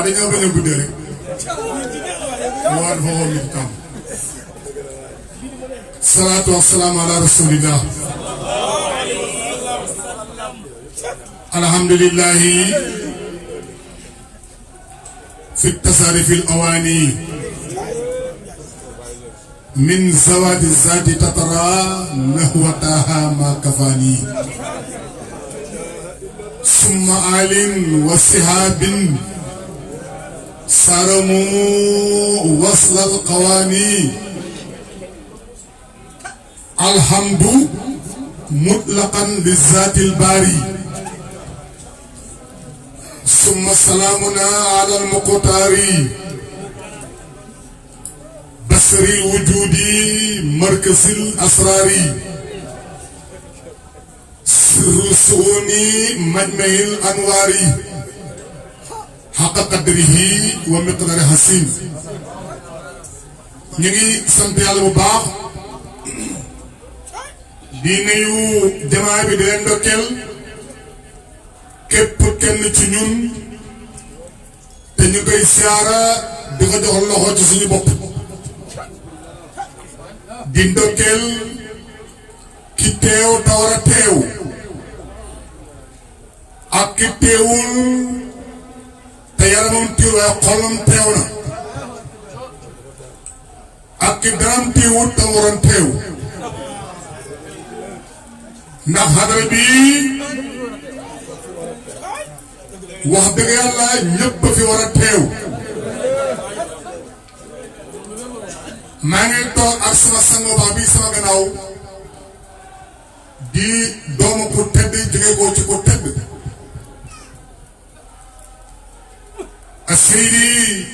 dañoo bañ a guddee rek mu war dafa xool nit tam salaatu wasalaamu ala rasulillah alhamdulillahi fi tasarif al awani min zawadi zati tatara nahwataha ma kafani summa alin wa sihabin صارموا وصل القواني الحمد مطلقا للذات الباري ثم سلامنا على المقتار بصر الوجود مركز الأسرار سر سوني مجمع الأنوار حق قدره ومقدار حسين نيغي سانت يالا بو باخ دي نيو جماعه بي دي لن دوكل كيب كين سي ñun té ñu koy siara di ko jox loxo ci suñu bop di ndokel ki teew tawara teew ak ki teewul te yaramam teew waaye xolam teew na ak ki daram teewut te waroon teew ndax xadara bi wax dëgg yàlla ñëpp fi war a teew maa ngi toog ak sama sango baax bi sama gannaaw di doomu ku tedd jóge ko ci ku tedd Seydi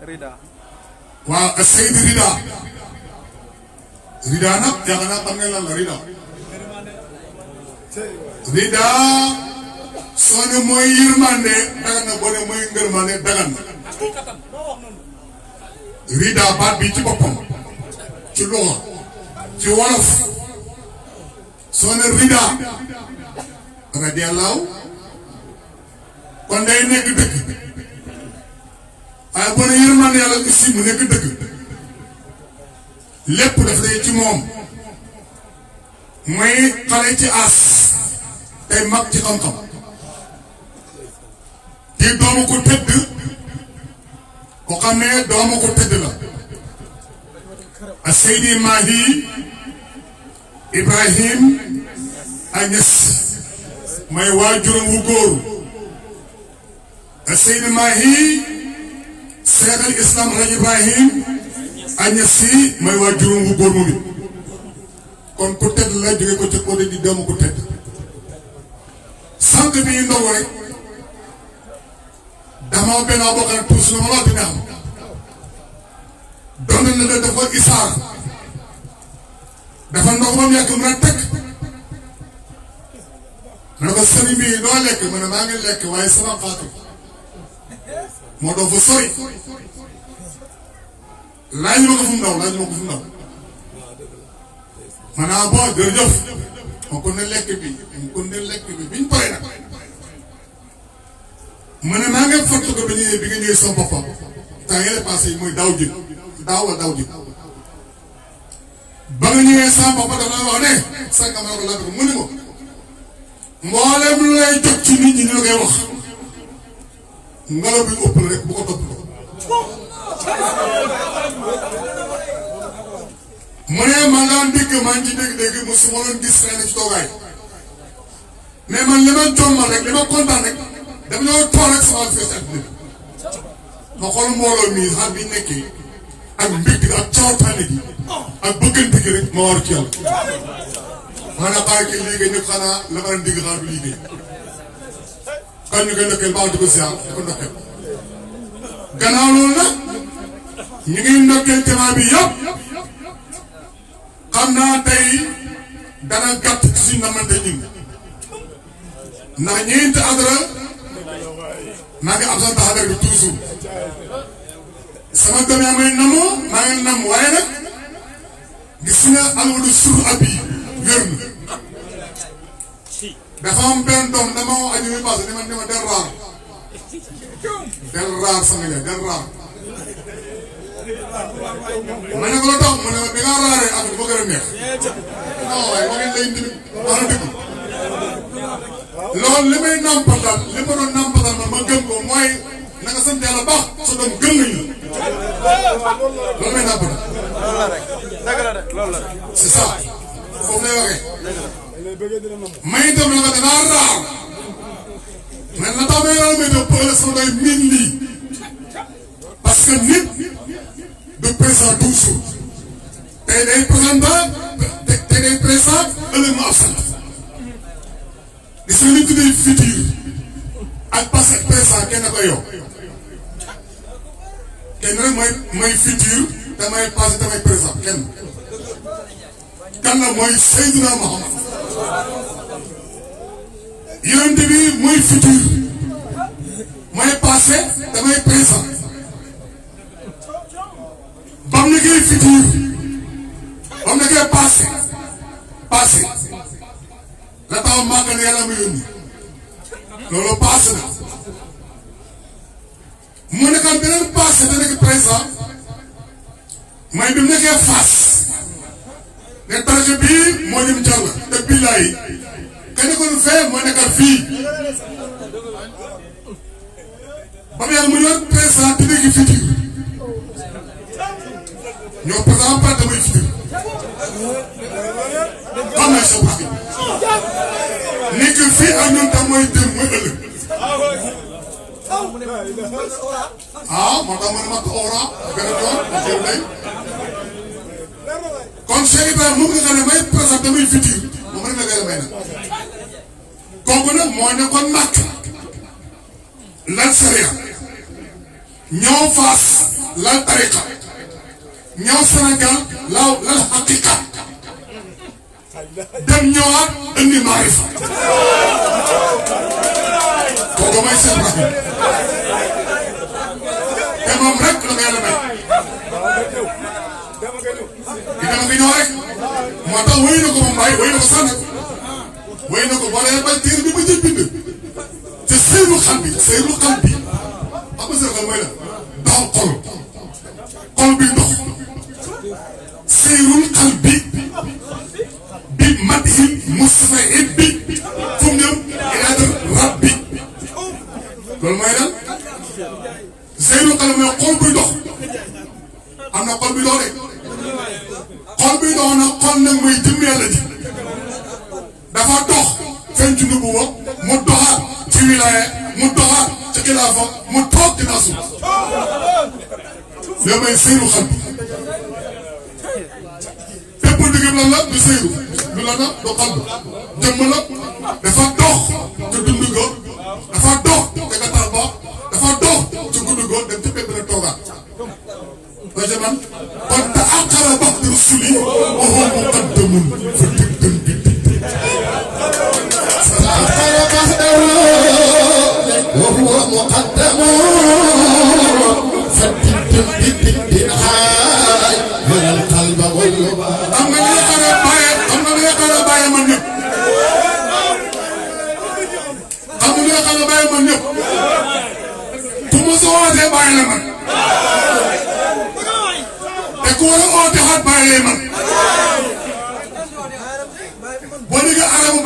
Rida waaw Seydi Rida Rida nag yaakaar naa xam nga lan la Rida soo ne mooy yërmande dagan na boo ne mooy ngërmande dagan na Rida baat bi ci boppam ci luxa ci wolof soo ne Rida radiyallahu kon day nekk dëgg waaye boo nee yërmande yàlla aussi mu nekk dëgg lépp daf lay ci moom mooy xale ci as tey mag ci xam-xam di doomu ko tëdd ko xam ne doomu ko tëdd la a Seydi Mahi Ibrahim Agnès mooy waajuram wu góor Seydi Mahi Cheikh al Islam Hadj Ibrahim Agnès si mooy waajuram wu góor moom it kon ku tedd la jóge ko ci côté di doomu ku tedd sànq bi ndogu rek dafa sama benn bokk na tuus na ma lool dina am doon na la dafa isaar dafa ndox ba mu yàgg mën a teg ma ne ko sëriñ bi doo lekk ma ne maa ngi lekk waaye sama xaatu moo doon fa sori laaj ma ko fu mu ndaw laaj ma ko fu mu ndaw ma naa bon jërëjëf ma ko ne lekk bi biñ pare nag ma ne maa ngi fàttali ko bi nga ñëwee sama boppam temps yële passé yi muy daaw ji ba nga ñëwee sama boppam dafa wax ne sànq ma ne ko laaj ko mu ne ma mboolem lu lay jot ci nit ñi ñu la koy wax ngelaw bi ëpp la rek bu ko topp mu ne man daan dégg maa ngi ci dégg-dégg mosuma doon gis xëy na ci toogaay mais man li ma jommal rek li ma kontaan rek dama ñëw toog rek sama fees ak nit ma xool mbooloo mi xam bi nekkee ak mbégte gi ak cawtaane gi ak bëggante gi rek ma war ci yàlla maanaam bàyyi kii liggéey ñëpp xanaa la ma leen digg xanaa du liggéey kan ñu koy ndokkeel baax di ko ziar di ko ndokkeel gannaaw loolu nag ñu ngi ndokkeel jamaa bi yëpp xam naa tey dana gàtt ci suñu namante ñun ndax ñeenti adra maa ngi absent adra bi toujours sama doom yaa may namoo maa ngi nam waaye nag gis nga alwadu sur ab yi wér na dafa am benn doom dama woo aji mi passé ni ma del raar sama nga del raar ma ne ko la tax mu ne ma bi nga raaree ak dafa gën a neex non waaye ma ngeen lay indi wax na dëgg loolu li may nampatal li ma doon nampatal man ma gëm ko mooy na nga sant yàlla baax sa doom gën nañu loolu may nampatal loolu la rek c'est ça foofu lay waxee may itam la ko danaa raar mais la tax may raar may dem bëgg la sama doy miin lii parce que nit du présent toujours tey day présentant tey day présent ëllëg mu absent gis nga li tuddee futur ak passé présent kenn ko yow kenn rek mooy futur damay passé damay présent kenn kan la mooy Seydina Muhammad yonent bi mooy futur mooy passé damay présent bam nekkee futur bam nekkee passé la taw màgg na yàlla ma yónni loolu passé na mu nekkoon beneen passé da nekk présent mooy bi mu nekkee face ne tarje bii moo ñëm jàll te billaay ka nekkoon fee moo nekkal fii ba mu yàgg mu ñëw présent di nekk futur ñoo présent pas damay futur xam naa sa wax nekk fii ak ñun tam mooy dem mooy ëllëg moo tax ma ne ma ko ora benn yoon jël day kon Cheikh Ibrahima mu ngi xam ne may présent damay futur moom rek la koy may nag kooku nag moo nekkoon màkk lal sariya ñëw Faas lal tariqa ñëw Sénégal lal xaqiqa dem ñëwaat indi maarifa kooku may Cheikh Ibrahima te moom rek la ko yàlla may di dama ko ñëw rek moo tax wéy na ko moom bàyyi wéy na ko sànni wéy na ko boo dee ba téere bi ba jël bind te seyru xal bi xam nga seyru xal mooy la doxal xol bi dox seyrul xal bi madhil Mustafa bi fu mu ñëw ilaadar rabbi loolu mooy lan seyru xal mooy xol buy dox am na xol bi dox rek xol bi dox na xol nag mooy jëm yàlla ji dafa dox feeñ ci nubuwa mu doxaat ci wilaya mu doxaat ci xilaafa mu toog ci naasu yow may seyru xal bi fépp dëggam lan la du seyru du la na du xal jëmm la dafa dox te dund ga dafa dox te gatal ba dafa dox ku ma soo wootee bàyyi la man te ku war a oote xaat bàyyi lay man boo déggee arabu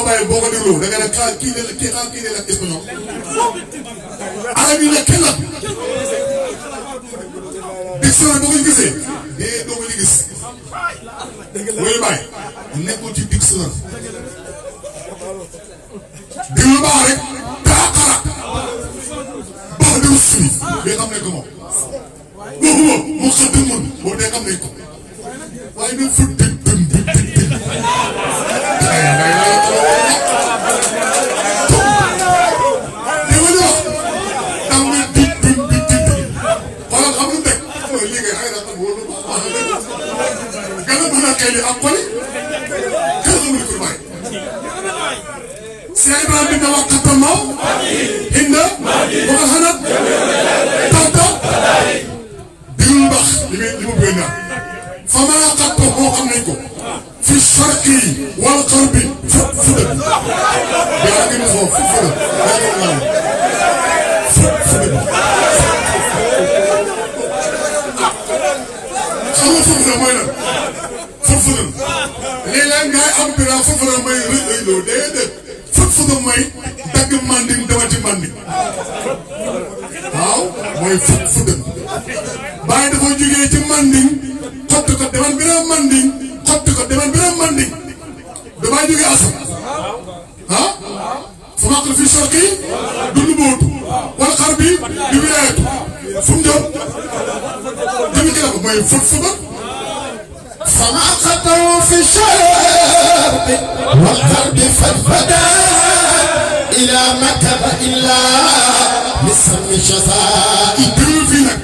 bàyyi boo ko dégloo da nga ne kii de la espagnol arab yi la kenn la dictionnaire boo ko gisee doo ko gis mooy bàyyi nekkul ci dictionnaire déglu baax rek taaqara baax de suñu mais xam nañ ko moom boobu moo xam ne moom boo dee xam nañ ko waaye ñun fu dëgg ak koli kër nga mu di ko bàyyi Seex Ibrahima bi nga wax kattanoo hinda waxal xanat tawta digul baax li mu bëgg ñaan fa maa xattoo moo xam nañ ko fi sarqi wal xarbi fut fudat yaa ngi ne foofu fut fudat yaa ngi ne fut fudat xam nga fut fudat mooy lan fël-fëlal léeg-léeg ngay am bilan fël-fëlal may rëy-rëyloo déedéet fël-fëlal mooy dagg manding dama ci manding waaw mooy fël-fëlal bàyyi dafa jógee ci manding xotti ko demal beneen manding xotti ko demal beneen manding damaa jógee asam ah fu ma ko fi sorki du lu bootu wala xar bi du wilaayatu fu mu jëm jëmi ci la ko mooy fël-fëlal فما خطوا في الشرق والغرب فالفدا إلى مكة إلا لسم شفاء يدرو فينا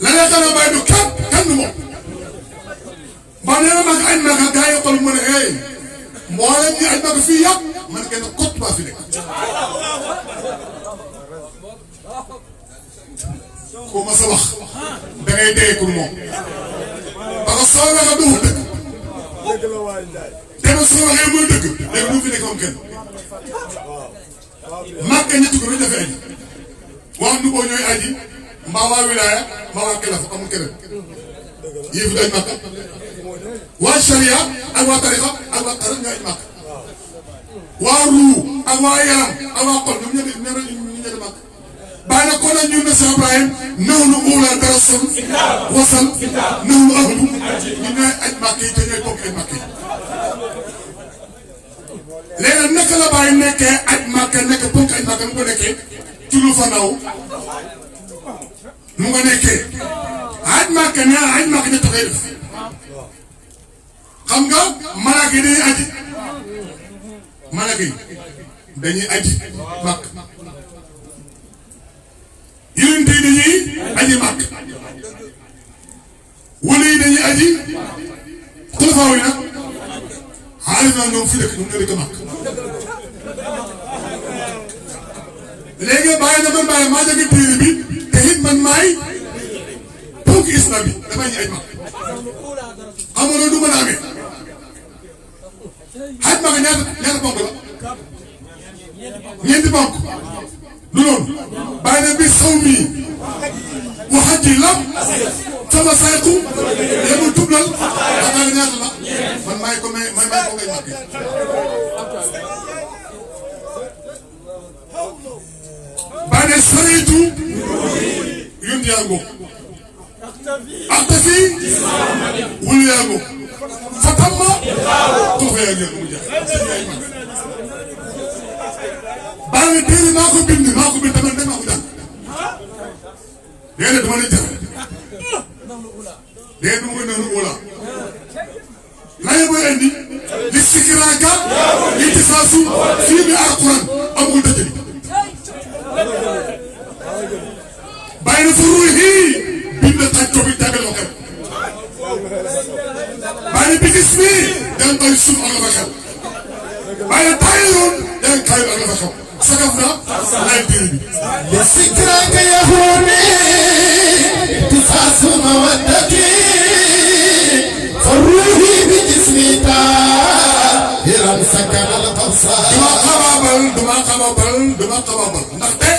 لا يقال بعد كم مو بعدين ما كان ما كان جاي يقول من هاي مولم دي عندك في يب من كان قطبة في لك كوما صباح دعي دعي كل مو parce que soo waxee du dëgg te nag soo waxee muy dëgg léegi du fi nekk am kenn màkk ñetti ko dañu defee aji waa Ndoubo ñooy aji mbaa waa wilaya mbaa waa Kelaf amul keneen yii fi dañ màkk waa Sharia ak waa tarixa ak waa xarit ñooy màkk waa Ruu ak waa Yaram ak waa Xol ñoom ñetti màkk bàyyi na kon nag ñun ne Cheikh Ibrahim néew na uula dara sol wasal néew na ahlu ñu ñooy aj màkk yi te ñooy bokk aj màkk yi léegi nag naka la bàyyi nekkee aj màkk nekk bokk aj màkk mu ko nekkee ci lu fa ndaw mu nga nekkee aj màkk nee aj màkk ñett koy def xam nga malaaka yi dañuy aji malaaka yi dañuy aji màkk yonent yi dañuy aji màkk wala yi dañuy aji xulafaa yi nag xaalis naa ñoom fi dëkk ñoom ñoo dëkk màkk léegi bàyyi na man bàyyi maa jóge téere bi te it man maay ponk islam bi damay ñu aj màkk xam nga loolu du mën a amee aj màkk ñaata ponk la ñeenti ponk du noonu bàyyi na bi saw mii waxat ji lam sama saytu yemu tublal xanaa ne ñaata la man maay ko ngay màkk bàyyi na saritu yun yaa ngoog aktafi wul yaa ngoog fatamma tuufa yaa ngeen mu jeex bàyyi na téere maa ko bind tamit maa ko jàng déedéet dama lay jàng déedéet dama koy naan wala laye mooy indi li sikiraaka li tisaasu fii bi alquran amul dëjëli bàyyi na fa ruuhi bind xaj ko bi jàngal ko xel bàyyi na bigis mi dañ koy sum ak la fa xel bàyyi na taayiroon dañ kaayir ak la fa xel sagaf na lay téere bi li sikiraaka yahuuni tisaasu mawaddati فالروحي بجسمي طاهرا سكن القبصة وقرب dama xababal ndaxte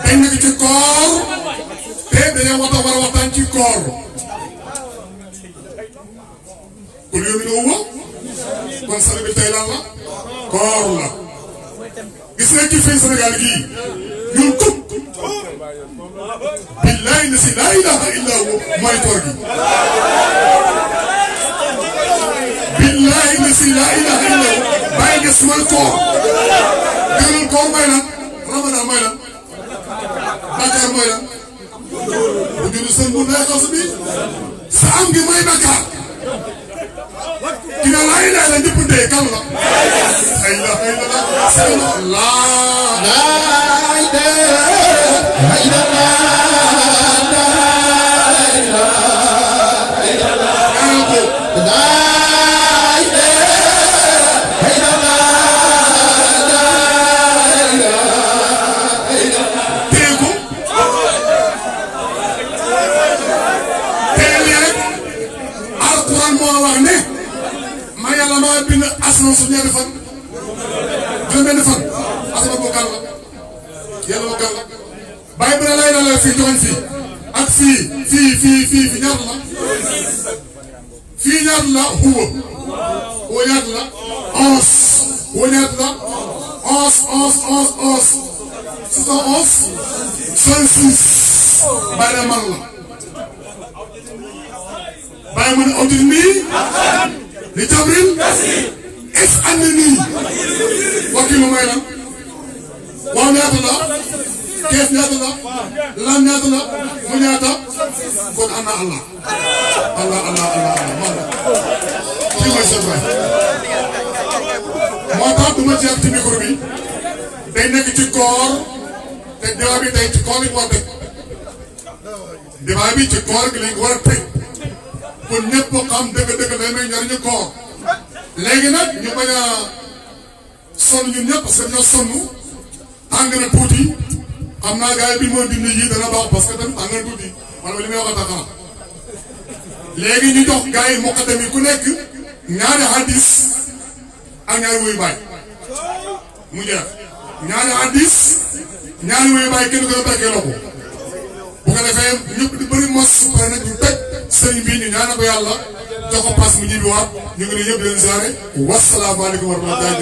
dañ nekk ci koor te dañoo war a waxtaan ci koor kon yow mi ne woo kon sare bi tey lan la koor la gis nga ci fii Sénégal gii ñun kub billahi la si laa ilaha illa hu mooy koor gi billahi la si laa ilaha illa hu bàyyi nga sumal koor déglu koor mooy lan ramadan mooy lan Bakar mooy lan bu jëlu sën bu ndey xas bi sa am gi mooy Bakar ki nga laa ilaha illa ñëpp dee kan la ay la ay la asma su ñaari fan juróom-benn fan asma boo kan la yàlla boo kan la bàyyi bu ne lay na la fii joxoñ fii ak fii ñaata la fii ñaata la huwa ñaata la 11 huwa ñaata la 11 611 66 bàyyi na man la bàyyi mu ne audit nii li Jabril es ànd nii wakilu may lan waaw ñaata la kees ñaata la lan ñaata la mu ñaata kon ana Allah man kii mooy seen waay moo tax du ma jeex ci micro bi day nekk ci koor te débat bi tey ci koor lañ war a def débat bi ci koor gi lañ war a teg pour ñëpp xam dëgg-dëgg day may njariñu koor léegi nag ñu bañ a sonn ñun ñëpp parce que ñoo sonn tàng na tuuti xam naa gars yi bi moo dindi yi dana baax parce que tamit tàng na tuuti maanaam li may wax a tax léegi ñu jox gars yi muqaddam yi ku nekk ñaari hadis ak ñaari wuyu baay mu jeex ñaari hadis ñaari wuyu baay kenn gën a tàggee loxo bu ko defee ñëpp di bëri mos pare nag ñu teg sëriñ bi ñu ñaanal ko yàlla jox ko pass mu ñibbi waat ñu ngi ne ñëpp leen ziare wasalaamaaleykum wa rahmatulah.